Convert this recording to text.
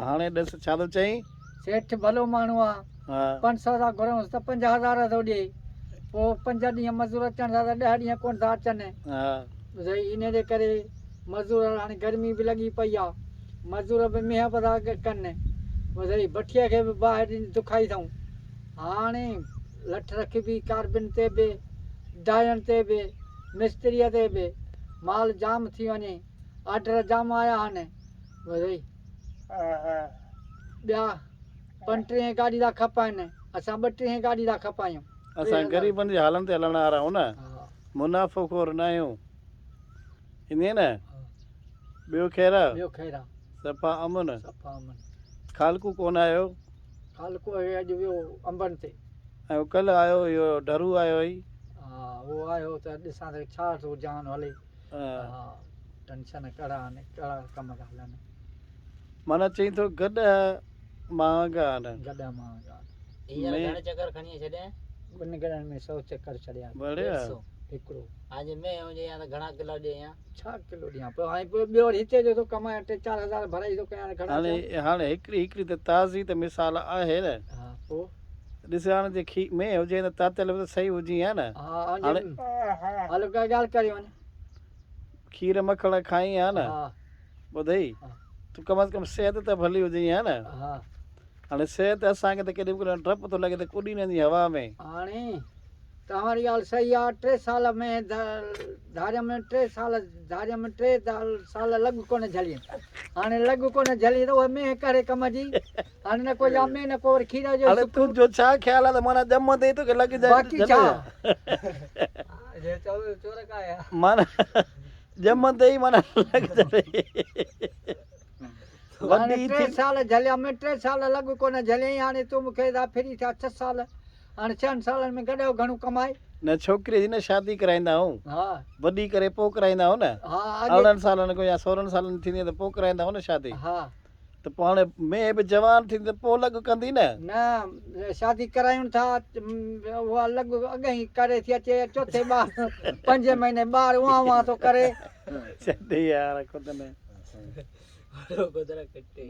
هاڻي ڏس ڇا ٿو چئين؟ سيٺ ڀلو ماڻهو آ. ها. 500 ٿا گهرونس ته 5000 ٿو ڏئي. پوء 5 ڏينهن مزور اچن ٿا ته 10 ڏينهن ڪونه ٿا اچن. ها. ٻڌئي انهي جي ڪري مزور هاڻي گرمي به لڳي پئي آ. مزور به مينهن به ٿا ڪن. ٻڌئي بٺيء کي به باهه ڏني دکائي اٿئون. هاڻي لٺ رکبي ڪاربن تي به، ڊائڻ تي به، مستريء تي به. مال جام ٿي وڃي. آرڊر جام آيا آهن. ٻڌئي. ٻيا 35 گاڏي ٿا کپائن، اسان 32 گاڏي ٿا کپايون. اسان غريبن جي حالن تي هلڻ وارا آهيون نه، منافعو خور نه آهيون. ائين نه؟ ٻيو خير آ؟ ٻيو خير آ. صفا امن. صفا امن. خالقو ڪونه آيو؟ خالقو اڄ ويو انبن تي. ۽ ڪلهه آيو اهو ڍرو آيو هئي. ها اهو آيو ته ڏسان ته ڇا ٿو جان هلي. ها ٽينشن ڪهڙا آهن ڪهڙا ڪم ٿا هلن. معنيٰ چئين ٿو گڏهه مهانگا آهن. گڏهه مهانگا آهن. هينئر گهڻي چڪر کڻي ڇڏيائين؟ ٻن گڏهن ۾ 100 چڪر ڇڏيا. بڙيا. 150. هڪڙو. هاڻي جي مينهن هجي يا ته گهڻا ڪلو ڏئي يا؟ ڇا ڪلو ڏيان پيو هاڻي پوء ٻيو وري هتي جو ٿو ڪمايان ٽي چار هزار ڀرائي ٿو ڪيان گهڻا هاڻي ٿيا؟ هاڻي هڪڙي هڪڙي ته تازي ته مثال آهي نه. ها پوء. ڏس هاڻي جي کي مينهن هجي ته تاتيل به ته صحيح هجي ها نه. ها هاڻي هلو ڪا ڳالهه ڪري وڃ. کير مکڻ کائين ها نه. ها. ٻڌئي تون ڪم از ڪم صحت ته ڀلي هجي ها نه. ها. هاڻي صحت اسان کي ته ڪيڏي به ڪڏهن ڊپ ٿو لڳي ته ڪڏي نه وڃي هوا ۾. هاڻي توهان واري ڳالهه صحيح آ ٽي سال ۾ ڌاريم ٽي سال ڌاريم ٽي سال لڳ ڪونه جهلين هاڻي لڳ ڪونه جهلين ته اها مينهن ڪهڙي ڪم جي هاڻي نه ڪو يا مينهن نه ڪو وري کير جو هاڻي تنهنجو ڇا خيال آ ته معنيٰ ڄمندي ئي توکي لڳ باقي ڇا معنيٰ ڄمندي ئي معنيٰ لڳ جهلي هاڻي ٽي سال جهليا ۾ ٽي سال لڳ ڪونه جهليائين هاڻي تون مون کي ٿا ڦري ٿيا ڇهه سال هاڻي ڇهن سالن ۾ گڏهه گهڻو ڪمائي. نه ڇوڪري جي نه شادي ڪرائيندا آهيون ها. وڏي ڪري پوء ڪرائيندا آهيون نه ها اڳي. 18 سالن کان يا 16 سالن جي ٿيندي ته پوء ڪرائيندا آهيون نه شادي. ها. ته پوء هاڻي مينهن به جوان ٿيندي ته پوء لڳ ڪندي نه. نه شادي ڪرايون ٿا اها لڳ اڳ ئي ڪري ٿي اچي چوٿين ٻار پنجين مهيني ٻار اها اها ٿو ڪري. ڇڏ يار خود نه. وڏو قدر ڪٽي.